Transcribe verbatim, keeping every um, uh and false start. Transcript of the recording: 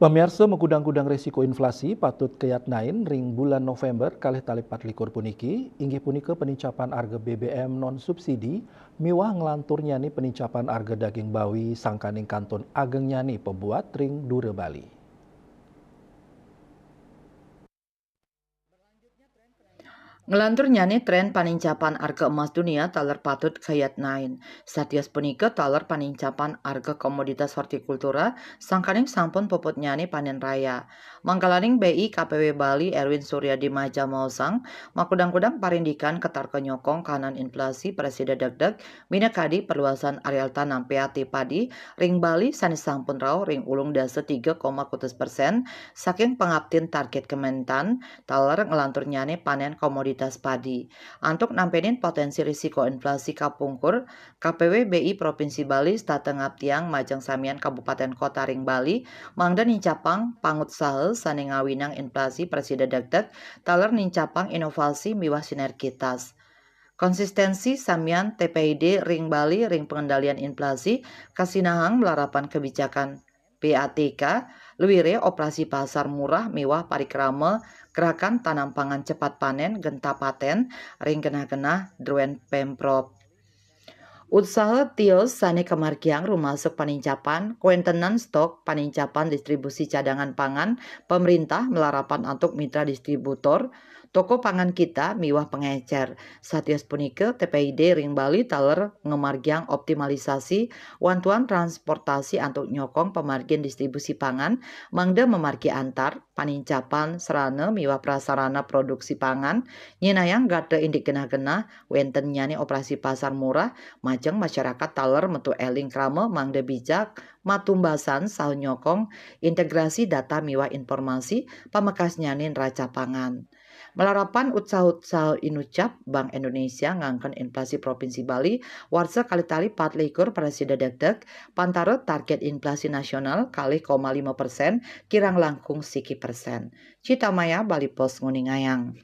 Pamiarsa, magudang-gudang resiko inflasi patut kayatnain ring bulan November kalih tali pat likur puniki, inggih punika panincapan arga B B M non subsidi miwah nglanturnyane panincapan arga daging bawi sangkaning kantun agengnyane pabuat ring dura Bali. Nglanturnyane tren panincapan arga emas dunia taler patut kayatnain. Satios punika taler panincapan arga komoditas hortikultura sangkaning sampun puputnyane panen raya. Mangkalaning B I K P W Bali Erwin Suryadi Maja maosang, makudang-kudang parindikan katarka nyokong kahanan inflasi prasida degdeg, minakadi perluasan areal tanam P A T padi ring Bali sane sampun rauh ring ulung dasa tiga koma kutus persen saking pangaptin target Kementan, taler nglanturnyane panen komoditas padi. Antuk nampenin potensi risiko inflasi kapungkur, K P W B I Provinsi Bali setata ngaptiang majeng samian kabupaten kota ring Bali mangda nincapang pangutsaha sane ngawinang inflasi prasida degdeg taler nincapang inovasi miwah sinergitas. Konsistensi samian T P I D ring Bali ring pengendalian inflasi kasinahang malarapan kebijakan P A T K, luire operasi pasar murah miwah parikrama gerakan tanam pangan cepat panen genta paten ring genah-genah druen Pemprov. Utsaha tios sane kamargiang rumasuk panincapan, kawentenan stok, panincapan distribusi cadangan pangan, pemerintah malarapan antuk mitra distributor, toko pangan kita miwah pengecer. Satios punika, T P I D ring Bali taler ngamargiang optimalisasi wantuan transportasi antuk nyokong pamargin distribusi pangan, mangda mamargi antar, panincapan sarana miwah prasarana produksi pangan, nyenayang gatra indik genah-genah, wentennyane operasi pasar murah, majeng masyarakat taler metu eling krama mangda bijak, matumbasan saha nyokong integrasi data miwah informasi pamekasnyane neraca pangan. Malarapan utsaha-utsaha inucap, Bank Indonesia ngangken inflasi Provinsi Bali warsa kalih tali pat likur prasida degdeg, pantara target inflasi nasional kalih koma lima persen, kirang langkung siki persen. Cita Maya, Bali Post nguningayang.